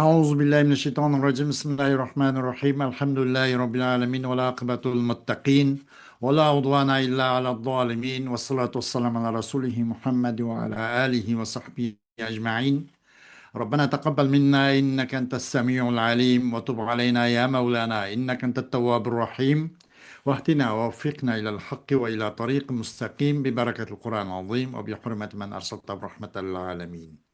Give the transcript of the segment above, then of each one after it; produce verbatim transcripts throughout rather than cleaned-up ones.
أعوذ بالله من الشيطان الرجيم. بسم الله الرحمن الرحيم. الحمد لله رب العالمين، والعاقبة للمتقين، ولا عدوان إلا على الظالمين، والصلاة والسلام على رسوله محمد وعلى آله وصحبه أجمعين. ربنا تقبل منا إنك أنت السميع العليم، وتب علينا يا مولانا إنك أنت التواب الرحيم، واهدنا ووفقنا إلى الحق وإلى طريق مستقيم ببركة القرآن العظيم وبحرمة من أرسلته رحمة للعالمين.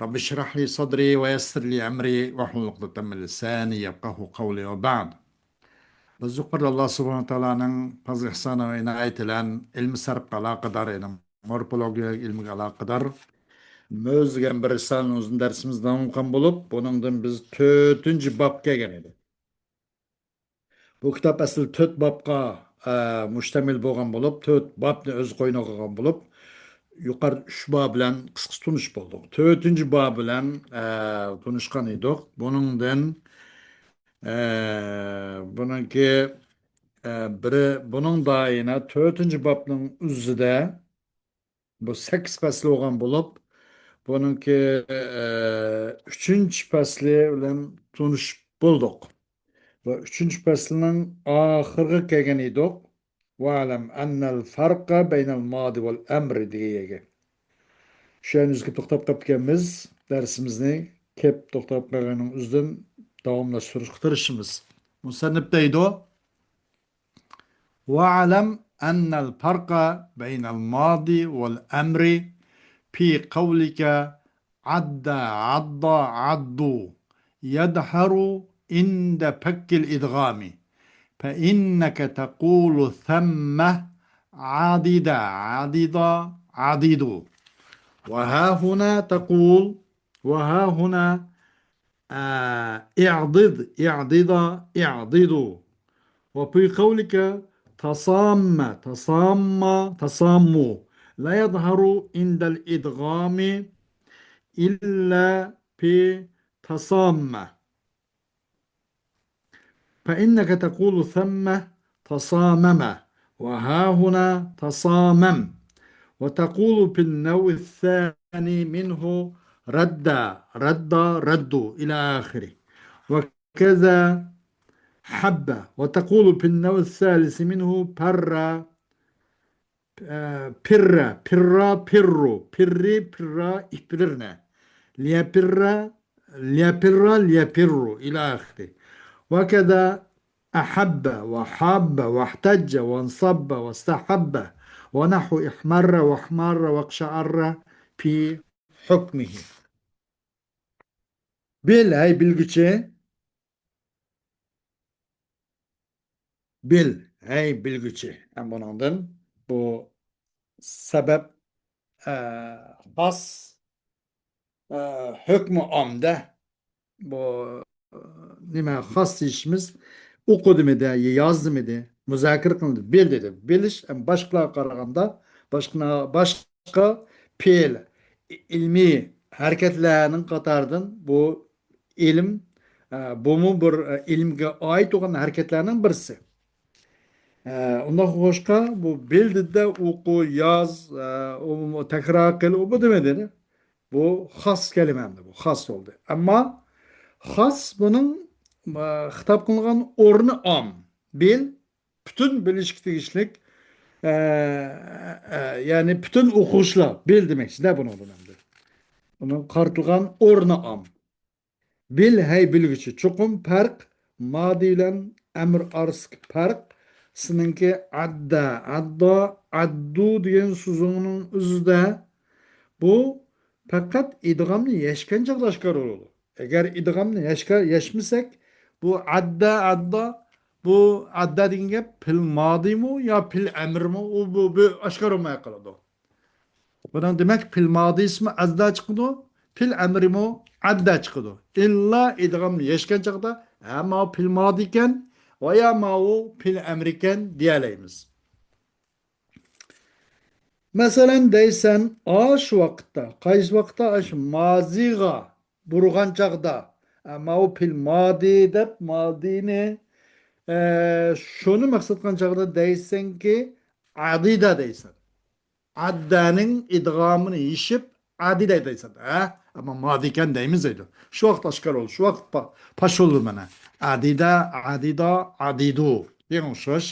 رب اشرح لي صدري ويسر لي أمري واحلل عقدة من لساني يفقهوا قولي وبعد. بىز يۇقىرىدا ئاللا سۇبھانەھۇ ۋە تائالانىڭ پەزلى ئېھسانى ۋە ئىنايىتى بىلەن ئىلمى سەرپكە ئالاقىدار، يەنى مورفولوگىيە ئىلمىگە ئالاقىدار مۆز دېگەن بىر رىسالىنىڭ ئۆزىنى دەرسىمىز داۋام قىلغان بولۇپ، بۇنىڭدىن بىز تۆتىنچى بابقا كەلگەن ئىدۇق. بۇ كىتاب ئەسلى تۆت بابقا، ئە، مۇشتەمىل بولغان بولۇپ، تۆت بابنى ئۆز قوينىغا ئالغان بولۇپ، يۇقىرى ئۈچ باب بىلەن قىسقىچە تونۇشۇپ بولدۇق. تۆتىنچى باب بىلەن، ئە، تونۇشقان ئىدۇق. بۇنىڭدىن، ئە، بۇنىڭكى، ئە، بىرى، بۇنىڭدا يەنە تۆتىنچى بابنىڭ ئۆزىدە بۇ سەككىز پەسلى بولغان بولۇپ، بۇنىڭكى، ئە، ئۈچىنچى پەسلى بىلەن تونۇشۇپ بولدۇق. ۋە ئۈچىنچى پەسلىنىڭ ئاخىرىغا كەلگەن ئىدۇق. «واعلم أن الفرق بين الماضي والأمر» دېگەن يەرگە. شۇ يەرنى ئۈزۈپ توختاپ قاپتىكەنمىز. دەرسىمىزنى كەپ توختاپ قالغاننىڭ ئۆزىدىن داۋاملاشتۇرۇشقا تىرىشىمىز. مۇسەننىپ دەيدۇ، «واعلم أن الفرق بين الماضي والأمر في قولك عد، عض، عضوا، يظهر عند فك الإدغام، فإنك تقول ثم عضد، عضد، عضدوا، وها هنا تقول، وها هنا، آه، اعضد، اعضد، اعضدوا. وفي قولك تصام، تصام، تصاموا، لا يظهر عند الإدغام إلا في تصام، فإنك تقول ثم تصامم، وها هنا تصامم، وتقول في النوع الثاني منه رد، رد، ردوا، إلى آخره. وكذا حب، وتقول في النوع الثالث منه پر، آه، پر، پر، پر، پر، پر، ليپر، ليپر، ليپر، إلى آخره. وكذا أحب وحاب واحتج وانصب واستحب ونحو احمر واحمر واقشعر في حكمه. بىل، ھەي بىلگۈچى. بىل، ھەي بىلگۈچى. ھەم بۇنىڭدىن بۇ سەبەب، ئە، خاس، ئە، ھۆكمى ئامدە. بۇ، ئە، نېمە خاس دېيىشىمىز، ئوقۇدىمىدى، يازدىمىدى، مۇزاكىرە قىلدى، بىل دېدى. بىلىش، ھەم باشقىلارغا قارىغاندا، باشقىنا-، باشقا پېئىل، ئىلمىي ھەرىكەتلەرنىڭ قاتارىدىن بۇ ئىلىم، ئە، بۇمۇ بىر، ئە، ئىلىمگە ئائىت بولغان ھەرىكەتلەرنىڭ بىرسى. ئە، ئۇنداق بولغاچقا، بۇ بىل دېدى، ئوقۇ، ياز، ئە، ئۇ، تەكرار قىل، ئۇ بۇ دېمىدى. بۇ خاس كەلىمە ئەمدى، بۇ خاس بولدى. ئەمما خاس بۇنىڭ، ئە، خىتاب قىلىنغان ئورنى ئام. بىل پۈتۈن بىلىشكە تېگىشلىك، ئە، ئە، يەنى پۈتۈن ئوقۇغۇچىلار بىل دېمەكچىدە بۇنىڭدىن ئەمدى. ئۇنىڭ قارىتىلغان ئورنى ئام. بىل، ھەي بىلگۈچى، چوقۇم پەرق، مادى بىلەن ئەمر ئارىسىدىكى پەرق سېنىڭكى ئەددە، ئەددا، ئەددۇ دېگەن سۆزۈڭنىڭ ئۆزىدە بۇ پەقەت ئىدغامنى يەشكەن چاغدا ئاشكارا بولىدۇ. ئەگەر ئىدغامنى يەشكە-، يەشمىسەك، بۇ ئەددە، ئەددا، بۇ ئەددا دېگەن گەپ پېئىل مادىمۇ يا پېئىل ئەمرىمۇ، ئۇ بۇ، بۇ ئاشكارا بولماي قالىدۇ. بۇنىڭ دېمەك پېئىل مادىسىمۇ ئەددا چىقىدۇ، پېئىل ئەمرىمۇ ئەددا چىقىدۇ. ئىللا ئىدغامنى يەشكەن چاغدا، ھە، ماۋۇ پېئىل مادىكەن، ۋە يا ماۋۇ پېئىل ئەمرىكەن دېيەلەيمىز. مەسىلەن، دەيسەن، ئاشۇ ۋاقىتتا، قايسى ۋاقىتتا؟ ئاشۇ مازىغا بۇرىغان چاغدا، ئە، ماۋۇ پېئىل مادى دەپ، مادىنى، ئە، شۇنى مەقسەت قىلغان چاغدا دەيسەنكى، ئادىدا دەيسەن. ئاددانىڭ ئىدغامىنى يېشىپ، ئادىدە دەيسەن. ھە؟ ئەمما مادىكەن دەيمىز دەيدۇ. شۇ ۋاقىت ئاشكارا بولدى. شۇ ۋاقىت پا-، پاش بولدى مانا. ئادىدە، ئادىدا، ئادىدۇ. دېگەن ئوخشاش.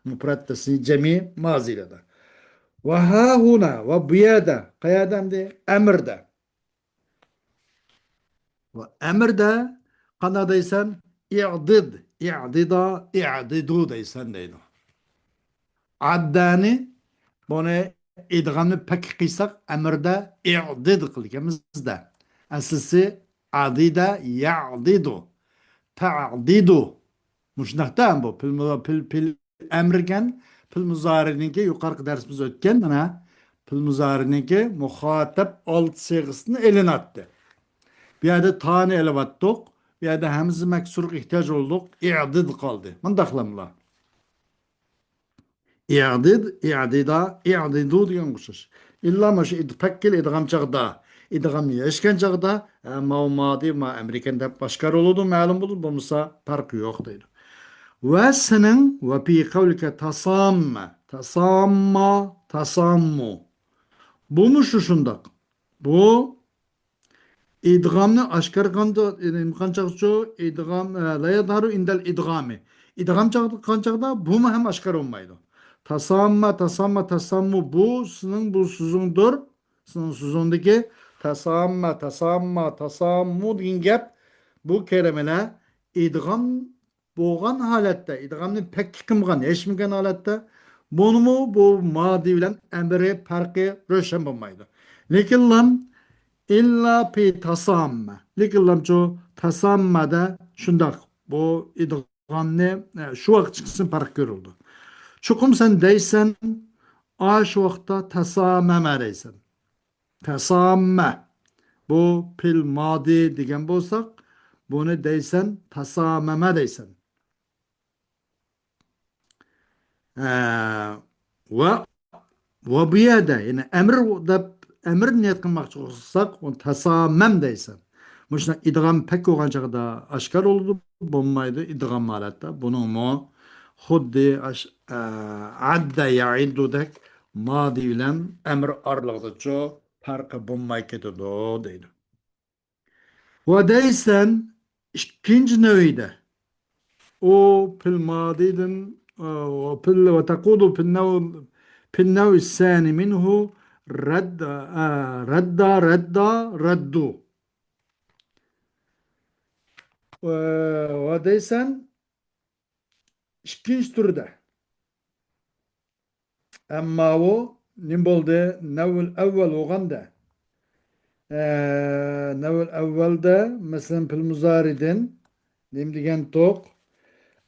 مۇپرەد تەسنىيە جەمئىي مازىلەردە. ۋە ھاھۇنا، ۋە بۇ يەردە. قەيەردە ئەمدى؟ ئەمىردە. ۋە ئەمىردە قانداق دەيسەن؟ ئىئدىد، ئىئدىدا، ئىئدىدۇ دەيسەن دەيدۇ. ئاددانى، بۇنى ئىدغامنى پەك قىلساق، ئەمىردە ئىئدىد قىلىدىكەنمىز-دە. ئەسلىسى ئادىدە يەئدىدۇ. تەئدىدۇ. مۇشۇنداقتا بۇ پىل مۇ-، پىل، پىل ئەمرىكەن، پىل مۇزارىنىڭكى يۇقىرىقى دەرسىمىز ئۆتكەن، مانا، پىل مۇزارىنىڭكى مۇخاتەب ئالتە سىيغىسىدىن ئېلىناتتى. بۇ يەردە تانى ئېلىۋاتتۇق، بۇ يەردە ھەمزە مەكسۇرغا ئېھتىياج بولدۇق، ئىئدىد قالدى. مۇنداقلاملا. ئىئدىد، ئىئدىدا، ئىئدىدۇ دېگەن ئوخشاش. ئىللا مانا شۇ ئىد-، پەككىل ئىدغام چاغدا، ئىدغام يەشكەن چاغدا، ئە، ماۋ مادى، ما ئەمرىكەن دەپ ئاشكارا بولىدۇ، مەلۇم بولىدۇ، بولمىسا پەرقى يوق دەيدۇ. ۋە سېنىڭ، ۋە پى قەۋلىكە تاساممە، تاسامما، تاساممۇ. بۇمۇ شۇ شۇنداق. بۇ ئىدغامنى ئاشكارا قىلغان-، قىلغان چاغچۇ، ئىدغام، ئە، لا يەزھارۇ ئىندەل ئىدغامى. ئىدغام چاغدا قىلغان چاغدا بۇمۇ ھەم ئاشكارا بولمايدۇ. تاسامما، تاسامما، تاساممۇ، بۇ سېنىڭ بۇ سۆزۈڭدۇر. سېنىڭ سۆزۈڭدىكى تاسامما، تاسامما، تاساممۇ دېگەن گەپ، بۇ كەلىمىلەر ئىدغام بولغان ھالەتتە، ئىدغامنى پەككە قىلمىغان، يەشمىگەن ھالەتتە، بۇنىمۇ بۇ مادى بىلەن ئەمرى پەرقى روشەن بولمايدۇ. لېكىنلام ئىللا پى تاساممە. لېكىنلامچۇ تاساممەدە شۇنداق، بۇ ئىدغامنى، ئە، شۇ ۋاقىت چىقسۇن پەرق كۆرۈلىدۇ. چوقۇم سەن دەيسەن، ئاشۇ ۋاقىتتا تاسامەمە دەيسەن. تاساممە. بۇ پىل مادى دېگەن بولساق، بۇنى دەيسەن، تاسامەمە دەيسەن. ئە، ۋە، ۋە بۇ يەردە، يەنى ئەمر دەپ، ئەمر نىيەت قىلماقچى بولساق، ئۇنى تاسامەم دەيسەن. مۇشۇنداق ئىدغام پەك بولغان چاغدا ئاشكارا بولىدۇ، بولمايدۇ ئىدغام ھالەتتە. بۇنىڭمۇ خۇددى ئاش-، ئە، ئەددە يەئىددۇدەك مادى بىلەن ئەمر ئارىلىقىدىچۇ پەرقى بولماي كېتىدۇ دەيدۇ. ۋە دەيسەن ئىككىنچى نەۋىدە. ئۇ پىل مادىدىن، ئە، ۋە پىل، ۋە تەقۇلۇ پىل نەۋ-، پىل نەۋ سەنى مىنھۇ رەددا، ئە، رەددا، رەددا، رەددۇ. ۋە، ۋە دەيسەن ئىككىنچى تۈردە. ئەمما ئۇ نېمە بولدى؟ نەۋل ئەۋۋەل بولغاندا. ئە، نەۋل ئەۋۋەلدە، مەسىلەن، پىل مۇزارىدىن نېمە دېگەنتۇق؟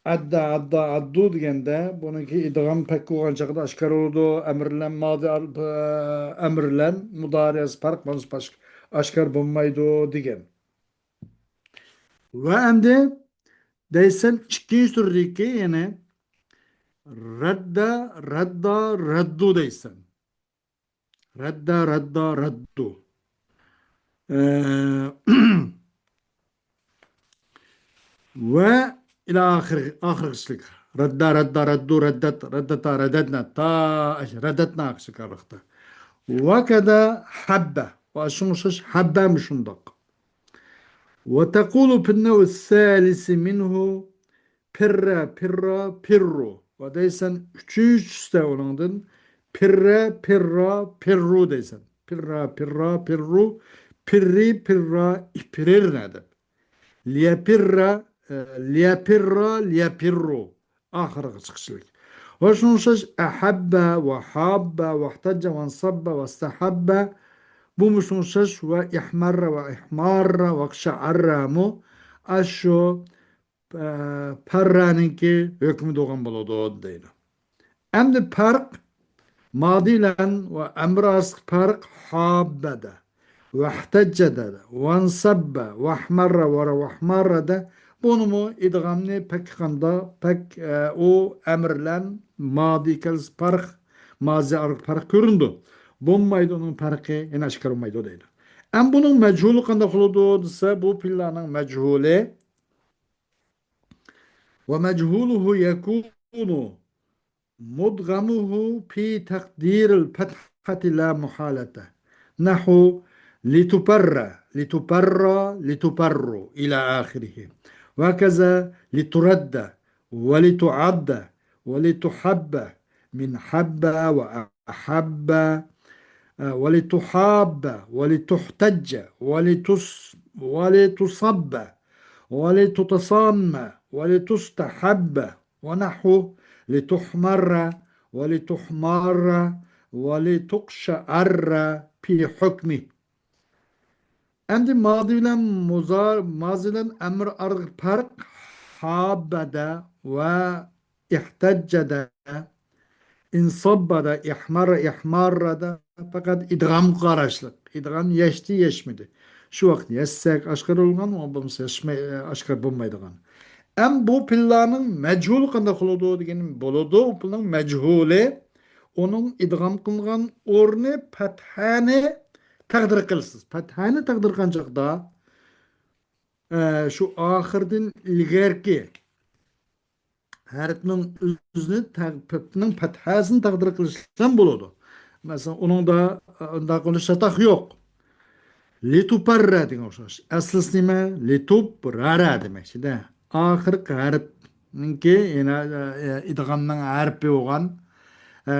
ئەددا، ئەددا، ئەددۇ دېگەندە، بۇنىڭكى ئىدغام پەك بولغان چاغدا ئاشكارا بولىدۇ. ئەمىرلەن مادى ئار-، ئە، ئەمىرلەن مۇدارىئەسى پەرق بولمىسا ئاشكارا بولمايدۇ دېگەن. ۋە ئەمدى دەيسەن، ئىككىنچى تۈردىكى، يەنى رەددە، رەددا، رەددۇ دەيسەن. رەددە، رەددا، رەددۇ. ئە، ۋە ئىلە ئاخىر، ئاخىرغىچىلىك. رەددە، رەددا، رەددۇ، رەددەت، رەددەتا، رەددەتنە، تا، رەددەتنە ئاخىرغىچىلىك ئارىلىقتا. ۋە كەدە ھەببە. ۋە شۇڭا ئوخشاش ھەببەمۇ شۇنداق. وتقول في النوع الثالث منه پىررە، پىررا، پىررۇ. ۋە دەيسەن، ئۈچىنچىسىدە ئۇنىڭدىن پىررە، پىررا، پىررۇ دەيسەن. پىررا، پىررا، پىررۇ، پىررى، پىررا، ئىپرىرنە دەپ. ليپر، ئە، ليپر، ليپروا. ئاخىرىغا چىقىشلىق. ۋە شۇنىڭغا ئوخشاش أحب، وحاب، واحتج، وانصب، واستحب. بۇمۇ شۇنىڭغا ئوخشاش ۋە احمر، واحمر، واقشعر مۇ ئاشۇ، ئە، پەررانىڭكى ھۆكمىدە بولغان بولىدۇ دەيدۇ. ئەمدى پەرق، مادى بىلەن ۋە ئەمر ئارىسىدىكى پەرق ھاببەدە، ۋەھتەججەدە، ۋەنسەببە، ۋەھمەررە، ۋەرە، ۋەھماررەدە. بۇنىمۇ ئىدغامنى پەك قىلغاندا، پەك، ئە، ئۇ ئەمر بىلەن مادى كەلسە پەرق، مازى ئارىلىق پەرق كۆرۈنىدۇ. بولمايدۇ، ئۇنىڭ پەرقى يەنە ئاشكارا بولمايدۇ دەيدۇ. ئەمما بۇنىڭ مەجھۇلى قانداق بولىدۇ دېسە، بۇ پېئىللارنىڭ مەجھۇلى ومجهوله يكون مدغمه في تقدير الفتحة لا محالة. نحو لتبر، لتبر، لتبر إلى آخره. وهكذا لترد، ولتعد، ولتحب، من حب وأحب، آه، ولتحاب، ولتحتج، ولتص-، ولتصب، ولتتصام، ولتستحب، ونحو لتحمر، ولتحمار، ولتقشعر في حكمه. ئەمدى مازى بىلەن مۇزا-، مازى بىلەن ئەمر ئارىلىق پەرق، ھاببەدە ۋە ئىھتەججەدە، ئىنساببەدە، ئىھمارە، ئىھمارەدە پەقەت ئىدغامغا قاراشلىق. ئىدغام يەشتى، يەشمىدى. شۇ ۋاقىت يەشسەك ئاشكارا بولغان، بولمىسا يەشمەي، ئاشكارا بولمايدىغان. ئەم بۇ پېئىللارنىڭ مەجھۇلى قانداق بولىدۇ دېگەن بولىدۇ. بۇ پېئىلنىڭ مەجھۇلى، ئۇنىڭ ئىدغام قىلىنغان ئورنى پەتھەنى تەقدىر قىلىسىز. پەتھەنى تەقدىر قىلغان چاغدا، ئە، شۇ ئاخىردىن ئىلگەركى ھەرپنىڭ ئۆزىنى تەق-، پەتنىڭ پەتھەسىنى تەقدىر قىلىشلام بولىدۇ. مەسىلەن، ئۇنىڭدا، ئە، ئۇنداق قىلىش چاتاق يوق. لىتۇپەررە دېگەن ئوخشاش. ئەسلىسى نېمە؟ لىتۇپرارا دېمەكچىدە. ئاخىرقى ھەرپنىڭكى، يەنە، ئە، ئىدغامنىڭ ھەرپى بولغان، ئە،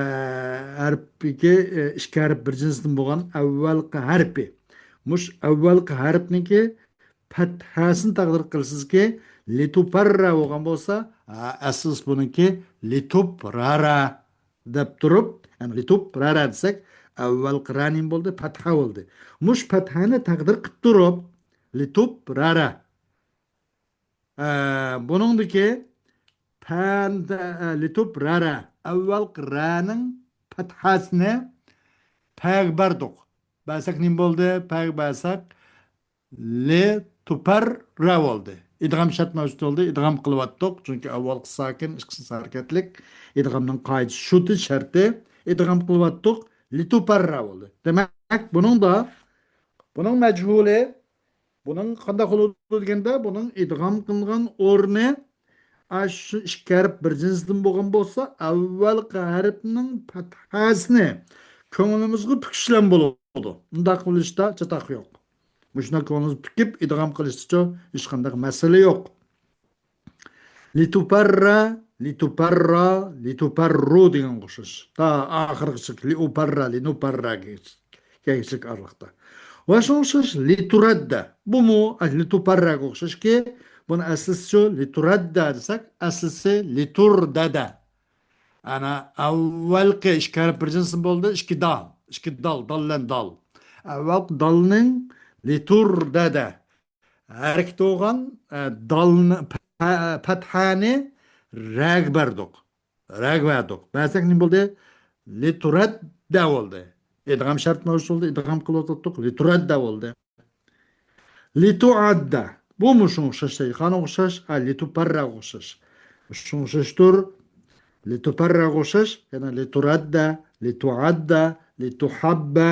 ھەرپىكى، ئە، ئىككى ھەرپ بىر جىنستىن بولغان ئەۋۋەلقى ھەرپى. مۇش ئەۋۋەلقى ھەرپنىڭكى پەتھەسىنى تەقدىر قىلىسىزكى، لىتۇپەررە بولغان بولسا، ئە، ئەسلىسى بۇنىڭكى لىتۇپرارا دەپ تۇرۇپ، يەنى لىتۇپرارا دېسەك، ئەۋۋەلقى را نېمە بولدى؟ پەتھە بولدى. مۇش پەتھەنى تەقدىر قىلىپ تۇرۇپ، لىتۇپرارا. ئە، بۇنىڭدىكى پەن-، ئە، لىتۇپرارا. ئەۋۋەلقى رانىڭ پەتھەسىنى پەگە بەردۇق. بەرسەك نېمە بولدى؟ پەگە بەرسەك، لىتۇپەررە بولدى. ئىدغام شەرت مەۋجۇت بولدى. ئىدغام قىلىۋاتتۇق. چۈنكى ئەۋۋەلقى ساكىن، ئىككىنچىسى ھەرىكەتلىك. ئىدغامنىڭ قائىدىسى شۇتى شەرتى. ئىدغام قىلىۋاتتۇق. لىتۇپەررە بولدى. دېمەك، بۇنىڭدا، بۇنىڭ مەجھۇلى، بۇنىڭ قانداق بولىدۇ دېگەندە، بۇنىڭ ئىدغام قىلىنغان ئورنى، ئاشۇ ئىككى ھەرپ بىر جىنستىن بولغان بولسا، ئەۋۋەلقى ھەرپنىڭ پەتھەسىنى كۆڭلىمىزگە پۈكۈشلەم بولىدۇ. ئۇنداق قىلىشتا چاتاق يوق. مۇشۇنداق كۆڭلىمىزگە پۈكۈپ ئىدغام قىلىشتىچۇ ھېچقانداق مەسىلە يوق. لىتۇپەررە، لىتۇپەررا، لىتۇپەررۇ دېگەنگە ئوخشاش. تا ئاخىرغىچە لىئۇپەررا، لىنۇپەررا دېگەنچىلىك ئارىلىقتا. ۋە شۇنىڭغا ئوخشاش لىتۇرەددە. بۇمۇ، ئە، لىتۇپەررەگە ئوخشاشكى، بۇنى ئەسلىسىچۇ لىتۇرەددە دېسەك، ئەسلىسى لىتۇردەدە. ئەنە ئەۋۋەلقى ئىككى ھەرپ بىر جىنسى بولدى، ئىككى دال، ئىككى دال، دال بىلەن دال. ئەۋۋەلقى دالنىڭ لىتۇردەدە ھەرىكىتى بولغان، ئە، دالنى، پە-، پەتھەنى رەگە بەردۇق. رەگە بەردۇق. بەرسەك نېمە بولدى؟ لىتۇرەددە بولدى. ئىدغام شەرت مەۋجۇت بولدى. ئىدغام قىلىۋاتاتتۇق. لىتۇرەددە بولدى. لىتۇئەددە. بۇمۇ شۇنىڭغا ئوخشاش، شەيخانغا ئوخشاش. ئا، لىتۇپەررەگە ئوخشاش. شۇنىڭغا ئوخشاشتۇر. لىتۇپەررەگە ئوخشاش. يەنە لىتۇرەددە، لىتۇئەددە، لىتۇھەببە.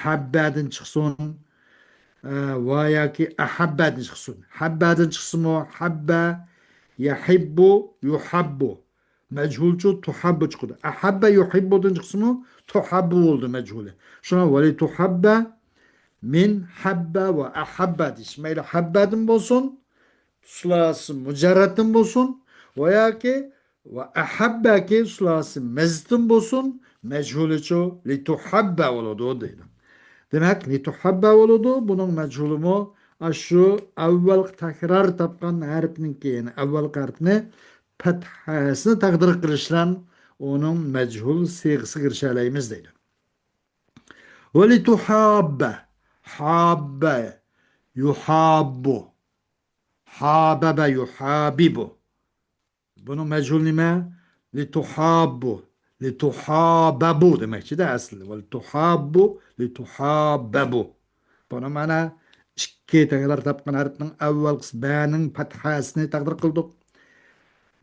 ھەببەدىن چىقسۇن. ئە، ۋە ياكى ئەھەببەدىن چىقسۇن. ھەببەدىن چىقسىمۇ، ھەببە، يەھىببۇ، يۇھەببۇ. مەجھۇلچۇ تۇھەببۇ چىقىدۇ. ئەھەببە يۇھىببۇدىن چىقسىمۇ، تۇھەببۇ بولدى مەجھۇلى. شۇڭا ۋەلىتۇھەببە مىن ھەببە ۋە ئەھەببە دېيىش. مەيلى ھەببەدىن بولسۇن، سۇلاسى مۇجەررەتتىن بولسۇن، ۋە ياكى ۋە ئەھەببەكى سۇلاسى مەزدىن بولسۇن، مەجھۇلىچۇ لىتۇھەببە بولىدۇ دەيدۇ. دېمەك، لىتۇھەببە بولىدۇ. بۇنىڭ مەجھۇلىمۇ ئاشۇ ئەۋۋەلقى تەكرار تاپقان ھەرپنىڭكى، يەنى ئەۋۋەلقى ھەرپنى پەتھەسىنى تەقدىر قىلىش بىلەن ئۇنىڭ مەجھۇل سىيغىسىگە ئېرىشەلەيمىز دەيدۇ. ۋە لىتۇھاببە، ھاببە، يۇھاببۇ، ھابەبە، يۇھابىبۇ. بۇنىڭ مەجھۇلى نېمە؟ لىتۇھاببۇ، لىتۇھابەبۇ دېمەكچىدە ئەسلى. ۋە لىتۇھاببۇ، لىتۇھابەبۇ. بۇنى مانا ئىككى تەكرار تاپقان ھەرپنىڭ ئەۋۋەلقىسى بەنىڭ پەتھەسىنى تەقدىر قىلدۇق.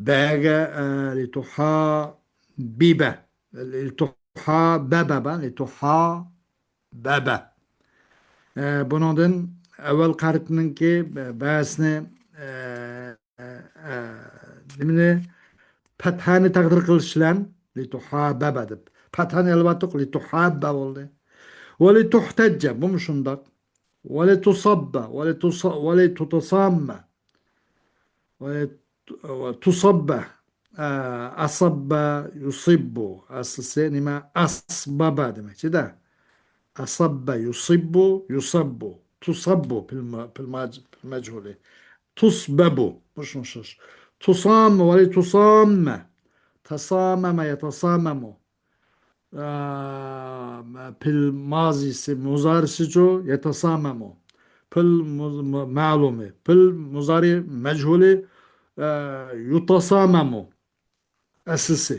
بەگە، ئە، لىتۇھابىبە، لىتۇھابەبە، لىتۇھابەبە. ئە، بۇنىڭدىن ئەۋۋەلقى ھەرپنىڭكى بەسىنى، ئە، ئە، ئە، نېمىنى؟ پەتھەنى تەقدىر قىلىش بىلەن لىتۇھابەبە دەپ. پەتھەنى ئېلىۋاتتۇق، لىتۇھاببە بولدى. ۋە لىتۇھتەججە، بۇمۇ شۇنداق. ولتصب، ولتص-، ولتتصام. ولت-، وتصب. ئە، ئەسەببە يۇسىببۇ. ئەسلىسى نېمە؟ ئەسبەبە دېمەكچىدە. ئەسەببە يۇسىببۇ، يۇسەببۇ. تۇسەببۇ پىل مە-، پىل مەج-، پىل مەجھۇلى. تۇسبەبۇ. مۇشۇ ئوخشاش. تۇسام، ۋەلىتۇساممە. تەسامەمە، يەتەسامەمۇ. ئە، پىل مازىسى، مۇزارىسىچۇ؟ يەتەسامەمۇ. پىل مۇز-، مە-، مەلۇمى. پىل مۇزارى مەجھۇلى، ئە، يۇتەسامەمۇ. ئەسلىسى.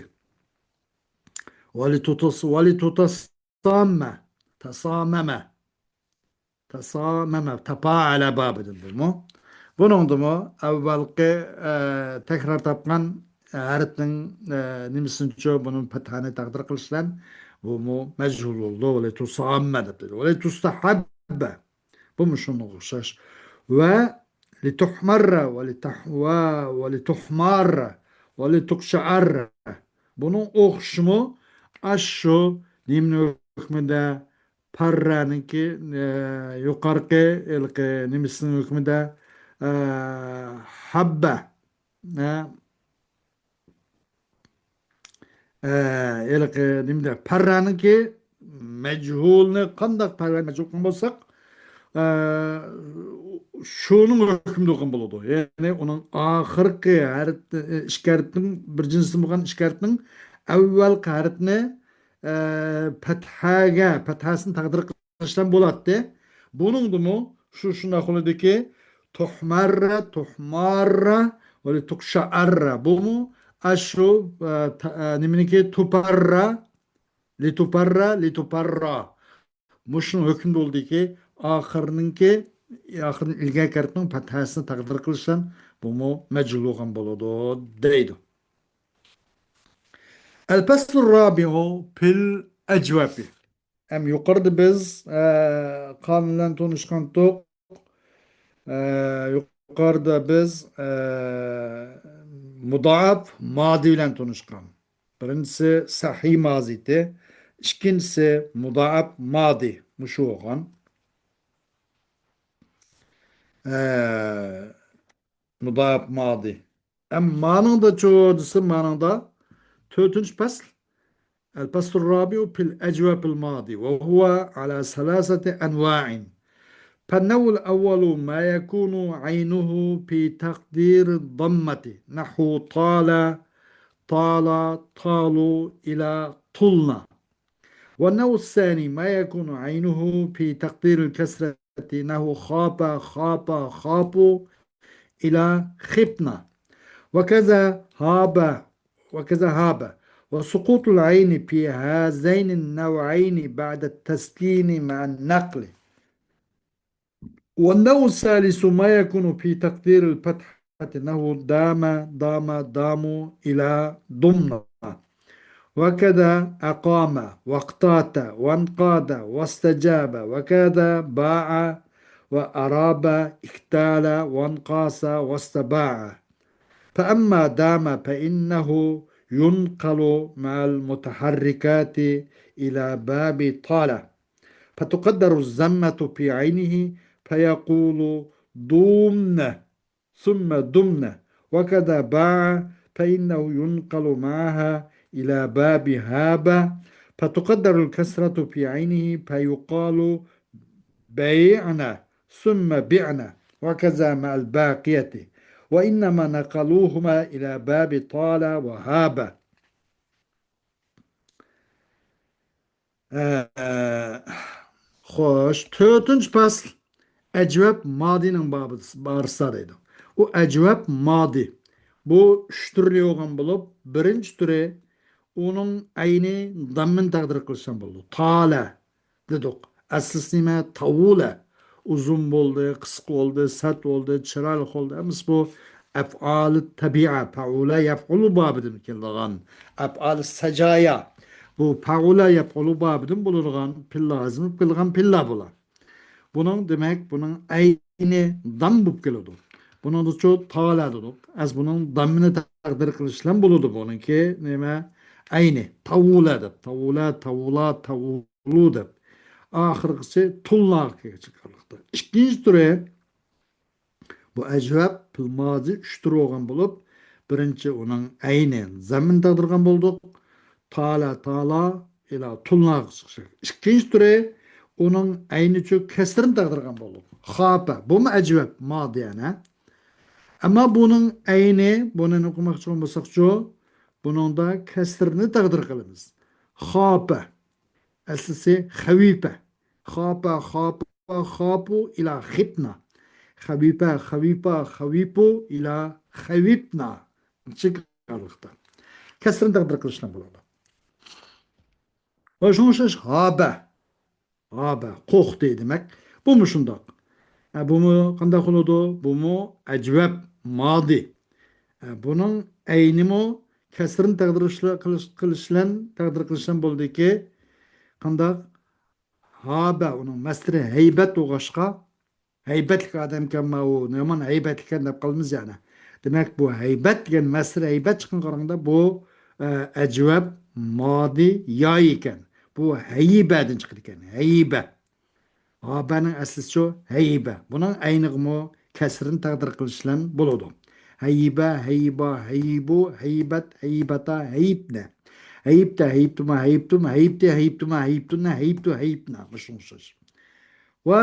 ۋەلىتۇتەس-، ۋەلىتۇتەساممە. تەسامەمە. تەسامەمە، تەپائەلە بابىدىن بۇمۇ. بۇنىڭدىمۇ ئەۋۋەلقى، ئە، تەكرار تاپقان ھەرپنىڭ، ئە، نېمىسىنچۇ بۇنىڭ پەتھانى تەقدىر قىلىش بىلەن بۇمۇ مەجھۇل بولدى. ۋەلىتۇساممە دەپ دېدى. ۋەلىتۇستەھەببە. بۇمۇ شۇنىڭغا ئوخشاش. ۋە لىتۇھمەررە، ۋە لىتەھ-، ۋە، ۋە لىتۇھماررە، ۋە لىتۇقشەئەررە. بۇنىڭ ئوخشىشىمۇ ئاشۇ نېمىنىڭ ھۆكمىدە؟ پەررەنىڭكى، ئە، يۇقارقى ھېلىقى نېمىسىنىڭ ھۆكمىدە، ئە، ھەببە، ئە، ئە، ھېلىقى نېمىدە؟ پەررەنىڭكى مەجھۇلنى قانداق پەررەنى مەجھۇل قىلغان بولساق، ئە، شۇنىڭ ھۆكمىدە ئوقۇغان بولىدۇ. يەنى ئۇنىڭ ئاخىرقى ھەرپ، ئىككى ھەرپنىڭ بىر جىنسى بولغان ئىككى ھەرپنىڭ ئەۋۋەلقى ھەرپنى ئە، پەتھەگە، پەتھەسىنى تەقدىر قىلىشلام بولاتتى. بۇنىڭدىمۇ شۇ شۇنداق بولىدۇكى، تۇھمەررە، تۇھماررە، ۋە لىتۇقشەئەررە. بۇمۇ ئاشۇ، ئە، تا-، ئە، نېمىنىكى؟ تۇپەررە، لىتۇپەررە، لىتۇپەررا. مۇشۇنىڭ ھۆكمىدە بولدىكى، ئاخىرنىڭكى، ئاخىرىنى ئىلگەركى ھەرپنىڭ پەتھەسىنى تەقدىر قىلىشلام بۇمۇ مەجھۇل بولغان بولىدۇ، دەيدۇ. الفصل الرابع في الأجوف. ئەم يۇقىرىدا بىز، ئە، قانۇن بىلەن تونۇشقانتۇق. ئە، يۇقىرىدا بىز، ئە، مۇدائەپ مادى بىلەن تونۇشقان. بىرىنچىسى سەھىي مازىتى، ئىككىنچىسى مۇدائەپ مادى. مۇشۇ بولغان. ئە، مۇدائەپ مادى. ئەم مانىڭدا چۇ دېسە، مانىڭدا تۆتىنچى پەسل. الفصل الرابع في الأجوف الماضي، وهو على ثلاثة أنواع. فالنوع الأول ما يكون عينه في تقدير الضمة، نحو طال، طال، طالوا، إلى طلنا. والنوع الثاني ما يكون عينه في تقدير الكسرة، نحو خاف، خاف، خافوا، إلى خفنا. وكذا هاب، وكذا هاب. وسقوط العين في هذين النوعين بعد التسكين مع النقل. والنوع الثالث ما يكون في تقدير الفتحة، نحو دام، دام، داموا، إلى دمنا. وكذا أقام، واقتات، وانقاد، واستجاب، وكذا باع، وأراب، اكتال، وانقاس، واستباع. فأما دام فإنه ينقل مع المتحركات إلى باب طال، فتقدر الضمة في عينه، فيقول: دومن، ثم دمن. وكذا باع، فإنه ينقل معها إلى باب هاب، فتقدر الكسرة في عينه، فيقال: بعن، ثم بعن. وكذا مع الباقية، وإنما نقلوهما إلى باب طال وهاب. ئە، خوش، تۆتىنچى پەسىل ئەجۋەب مادىنىڭ بابى، بارىسىدا دەيدۇ. ئۇ ئەجۋەب مادى. بۇ ئۈچ تۈرلۈك بولغان بولۇپ، بىرىنچى تۈرى ئۇنىڭ ئەينى داممىنى تەقدىر قىلىشتىن بولىدۇ. تالە دېدۇق. ئەسلىسى نېمە؟ تاۋۇلە. ئۇزۇن بولدى، قىسقا بولدى، سەت بولدى، چىرايلىق بولدى. ھەممىسى بۇ ئەفئالى تەبىئە، پەئۇلە يەفئۇلۇ بابىدىن كېلىدىغان. ئەفئالى سەجايا. بۇ پەئۇلە يەپئۇلۇ بابىدىن بولىدىغان پېئىل لازىم بولۇپ كېلىدىغان پېئىللار بۇلار. بۇنىڭ، دېمەك، بۇنىڭ ئەينى دام بولۇپ كېلىدۇ. بۇنىڭدىچۇ تالە دېدۇق. ئەز بۇنىڭ داممىنى تەقدىر قىلىشلام بولىدۇ. بۇنىڭكى نېمە؟ ئەينى. تاۋۇلە دەپ. تاۋۇلە، تاۋۇلا، تاۋۇلۇ دەپ. ئاخىرقىسى تۇلناغا كەلگەنلىكتە. ئىككىنچى تۈرى، بۇ ئەجۋەب پېئىل مازى ئۈچ تۈر بولغان بولۇپ، بىرىنچى ئۇنىڭ ئەينى زەممىنى تەقدىر قىلغان بولدۇق. تالە، تالا، ئىلا تۇلناغا چىقىشى. ئىككىنچى تۈرى ئۇنىڭ ئەينى چۆ كەسرىنى تەقدىر قىلغان بولدۇق. خاپە، بۇمۇ ئەجۋەب مازى يەنە. ئەمما بۇنىڭ ئەينى، بۇنى ئوقۇماقچى بولساقچۇ، بۇنىڭدا كەسرىنى تەقدىر قىلىمىز. خاپە. ئەسلىسى خەۋىپە. خاپە، خاپە، خاپۇ ئىلا خىپنا. خەۋىپە، خەۋىپە، خەۋىپۇ ئىلا خەۋىپنا. چىقارلىقتا. كەسرىنى تەقدىر قىلىشلا بولىدۇ. ۋە شۇڭا ئوخشاش ھابە. ھابە، قورقتى دېمەك. بۇمۇ شۇنداق. ئە، بۇمۇ قانداق بولىدۇ؟ بۇمۇ ئەجۋەب مادى. ئە، بۇنىڭ ئەينىمۇ كەسرىنى تەقدىر قىلىش، قىلىش، قىلىش بىلەن، تەقدىر قىلىش بىلەن بولىدۇكى. قانداق؟ ھابە، ئۇنىڭ مەسدىرى ھەيبەت بولغاچقا، ھەيبەتلىك ئادەمكەن ماۋۇ، يامان ھەيبەتلىككەن دەپ قالىمىز يەنە. دېمەك، بۇ ھەيبەت دېگەن مەسدىرى ھەيبەت چىققان قارىغاندا، بۇ، ئە، ئەجۋەب مادى يا ئىكەن. بۇ ھەيبەدىن چىقىدىكەن. ھەيبە. ھابەنىڭ ئەسلىسىچۇ؟ ھەيبە. بۇنىڭ ئەينىغىمۇ كەسرىنى تەقدىر قىلىش بىلەن بولىدۇ. ھەيبە، ھەيبا، ھەيبۇ، ھەيبەت، ھەيباتا، ھەيبنە. ھەيبتە، ھەيبتۇما، ھەيبتۇم، ھەيبتى، ھەيبتۇما، ھەيبتۇنە، ھەيبتۇ، ھەيبنا. مۇشۇنىڭغا ئوخشاش. ۋە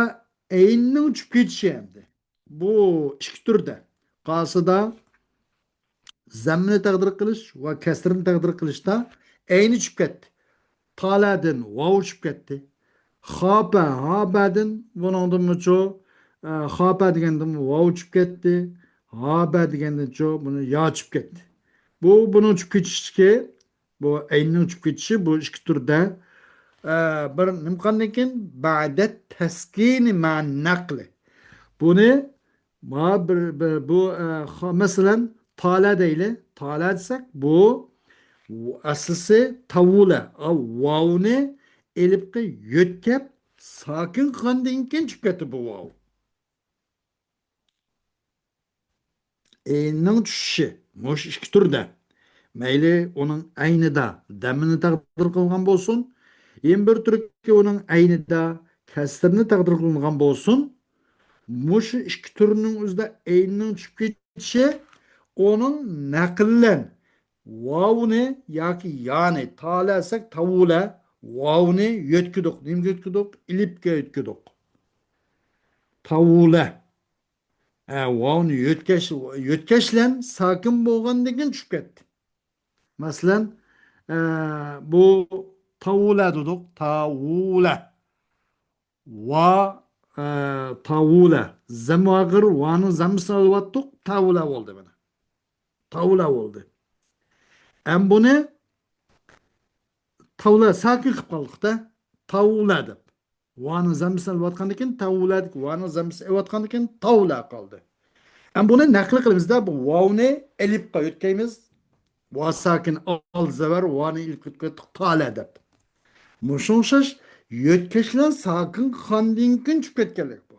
ئەيننىڭ چۈشۈپ كېتىشى ئەمدى. بۇ ئىككى تۈردە. قاسىدا زەممىنى تەقدىر قىلىش ۋە كەسرىنى تەقدىر قىلىشتا ئەينى چۈشۈپ كەتتى. تالەدىن ۋاۋ چۈشۈپ كەتتى. خاپە، ھابەدىن بۇنىڭدىنمۇچۇ، ئە، خاپە دېگەندىن ۋاۋ چۈشۈپ كەتتى. ھابە دېگەندىنچۇ بۇنى يا چۈشۈپ كەتتى. بۇ، بۇنىڭ چۈشۈپ كېتىشلىكى، بۇ ئەيننىڭ چۈشۈپ كېتىشى بۇ ئىككى تۈردە، ئە، بىر نېمە قىلغاندىن كېيىن، بەدەت تەسكىنى مەن نەقلى. بۇنى ما بىر، بىر، بۇ، ئە، خا-، مەسىلەن، تالە دەيلى. تالە دېسەك، بۇ ئەسلىسى تاۋۇلە. ئا، ۋاۋنى ئېلىپقا يۆتكەپ، ساكىن قىلغاندىن كېيىن چۈشۈپ كەتتى بۇ ۋاۋ. ئەيننىڭ چۈشۈشى مۇشۇ ئىككى تۈردە. مەيلى ئۇنىڭ ئەينىدا دەممىنى تەقدىر قىلغان بولسۇن، يەنە بىر تۈركى ئۇنىڭ ئەينىدا كەسرىنى تەقدىر قىلغان بولسۇن، مۇشۇ ئىككى تۈرنىڭ ئۆزىدە ئەيننىڭ چۈشۈپ كېتىشى ئۇنىڭ نەقلەن ۋاۋنى ياكى يانى، تالە دېسەك تاۋۇلە، ۋاۋنى يۆتكىدۇق. نېمىگە يۆتكىدۇق؟ ئېلىپكە يۆتكىدۇق. تاۋۇلە. ئە، ۋاۋنى يۆتكەش، يۆتكەش بىلەن ساكىن بولغاندىن كېيىن چۈشۈپ كەتتى. مەسىلەن، ئە، بۇ تاۋۇلە دېدۇق. تاۋۇلە. ۋا، ئە، تاۋۇلە. زەم ئاغىر ۋانىڭ زەممىسىنى ئېلىۋاتتۇق. تاۋۇلە بولدى مانا. تاۋۇلە بولدى. ئەم بۇنى تاۋۇلە ساكىن قىلىپ قالدۇق-دە. تاۋۇلە دەپ. ۋانىڭ زەممىسىنى ئېلىۋاتقاندىن كېيىن تاۋۇلە دېدۇق. ۋانىڭ زەممىسىنى ئېلىۋاتقاندىن كېيىن تاۋۇلە قالدى. ئەم بۇنى نەقىل قىلىمىز-دە، بۇ ۋاۋنى ئېلىپقا يۆتكەيمىز. ۋا ساكىن ئال زەۋەر، ۋانى ئېلىپقا يۆتكەتتۇق، تالە دەپ. مۇشۇنىڭغا ئوخشاش يۆتكەش بىلەن ساكىن قىلغاندىن كېيىن چۈشۈپ كەتكەنلىك بۇ.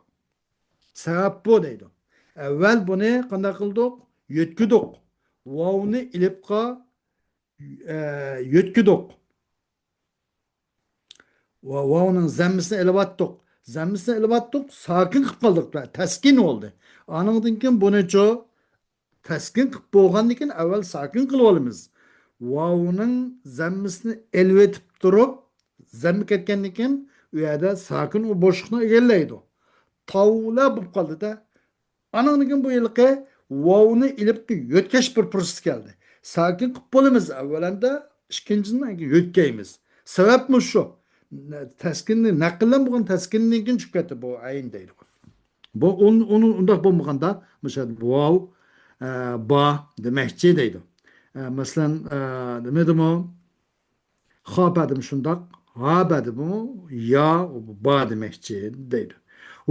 سەۋەب بۇ دەيدۇ. ئەۋۋەل بۇنى قانداق قىلدۇق؟ يۆتكىدۇق. ۋاۋنى ئېلىپقا، ئە، يۆتكىدۇق. ۋا-، ۋاۋنىڭ زەممىسىنى ئېلىۋاتتۇق. زەممىسىنى ئېلىۋاتتۇق، ساكىن قىلىپ قالدۇق. تەسكىن بولدى. ئانىڭدىن كېيىن بۇنىچۇ تەسكىن قىلىپ بولغاندىن كېيىن ئەۋۋەل ساكىن قىلىۋالىمىز. ۋاۋنىڭ زەممىسىنى ئېلىۋېتىپ تۇرۇپ، زەممە كەتكەندىن كېيىن ئۇ يەردە ساكىن ئۇ بوشلۇقنى ئىگىلەيدۇ. تاۋۇلە بولۇپ قالدى-دە. ئانىڭدىن كېيىن بۇ ھېلىقى ۋاۋنى ئېلىپ يۆتكەش بىر پۇرسىتى كەلدى. ساكىن قىلىپ بولىمىز ئەۋۋەلەندە، ئىككىنچىدىن يۆتكەيمىز. سەۋەبمۇ شۇ. تەسكىننى، نەقىلدىن بولغان تەسكىننىڭ كېيىن چۈشۈپ كەتتى بۇ ئەين دەيدۇ. بۇ ئۇن-، ئۇن-، ئۇنداق بولمىغاندا، مىسال، ۋاۋ، ئە، با دېمەكچى دەيدۇ. ئە، مەسىلەن، ئە، نېمە دېدىمۇ؟ خاپەدىمۇ شۇنداق، ھابەدىمۇ يا، با دېمەكچى دەيدۇ.